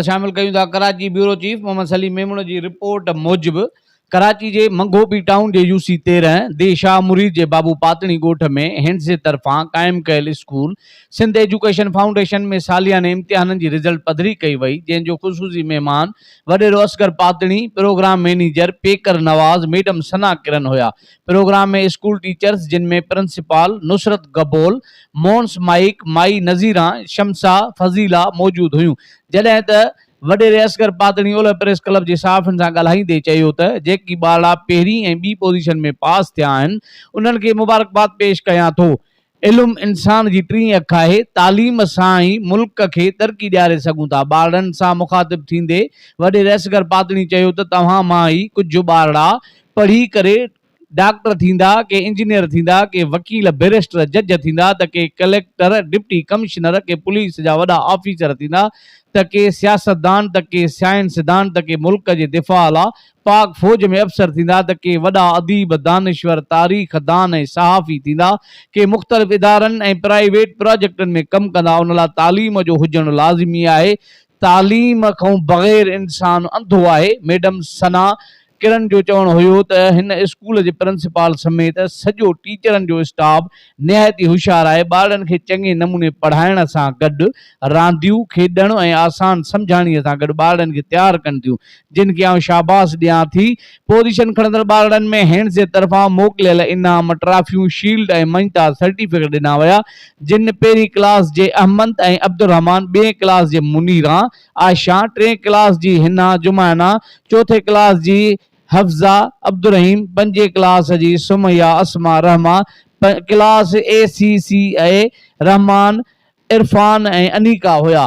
خبر شامل ڪيون ٿا ڪراچي بيورو چيف محمد سليم ميمڻ جي رپورٽ موجب ڪراچي جي منگهوپي ٽائون جي يو سي 13 the Shah مريد جي بابو پاتڻي ڳوٺ ۾ هينڊز جي طرفان قائم ڪيل اسڪول سنڌ ايجوڪيشن فائونڊيشن ۾ سالياني امتحانن جي رزلٽ پڌري ڪئي وئي جنهن جو خصوصي مهمان وڏيرو Asghar Patni, programme manager Pekar Nawaz, madam Sana Karan هيا. پروگرام ۾ اسڪول ٽيچرز جن ۾ پرنسپال نصرت گبول، مونس مائيڪ، مائي نظيران، شمسه، فضيلا موجود هيون. جڏهن ته وڏيري اصغر پاتڻي اولهه پريس ڪلب جي صحافين سان ڳالهائيندي چيو ته جيڪي ٻارڙا پهرين ۽ ٻي پوزيشن ۾ پاس ٿيا آهن انهن کي مبارڪباد پيش ڪيان ٿو. علم انسان جي ٽين اک آهي، تعليم سان ئي ملڪ کي ترقي ڏياري سگهون ٿا. ٻارڙن سان مخاطب ٿيندي وڏيري اصغر پاتڻي چيو ته توهان مان ئي ڪجهه ٻارڙا پڙهي ڪري ڊاڪٽر ٿيندا، ڪي انجنيئر ٿيندا، ڪي وڪيل، بئريسٽر، جج ٿيندا ته ڪي ڪليڪٽر، ڊپٽي ڪمشنر، ڪي پوليس جا وڏا آفيسر ٿيندا ته ڪي سياستدان ته ڪي سائنسدان ته ڪي ملڪ جي دفاع لا پاڪ فوج ۾ افسر ٿيندا ته ڪي وڏا اديب، دانشور، تاريخ دان ۽ صحافي ٿيندا، ڪي مختلف ادارن ۽ پرائيويٽ پراجيڪٽن ۾ ڪم ڪندا ان لا تعليم جو هجڻ لازمي آهي، تعليم کان بغير انسان انڌو آهي، ميڊم ثنا ڪرن جو چوڻ هيو ته هن اسڪول جي پرنسپال سميت سڄو ٽيچرن جو اسٽاف نهايت ئي هوشيار آهي، ٻارڙن کي چڱي نموني پڙهائڻ سان گڏ رانديون کيڏڻ ۽ آسان سمجهاڻيء سان گڏ ٻارڙن کي تيار ڪن ٿيون، جن کي آئون شاباس ڏيان ٿي. پوزيشن کڻندڙ ٻارڙن ۾ هينڊز جي طرفان موڪليل انعام، ٽرافيون، شيلڊ ۽ مڃتا سرٽيفڪيٽ ڏنا ويا، جن پهرين ڪلاس جي احمد ۽ عبدالرحمان، ٻئين ڪلاس جي منيران، عائشه، ٽئين ڪلاس جي حنا جمائنا، چوٿين ڪلاس جي حفظه عبدالرحيم، پنجين ڪلاس جي سميه اسماء رحما، پ class A C C A Rehman Irfan ۽ Anika هيا.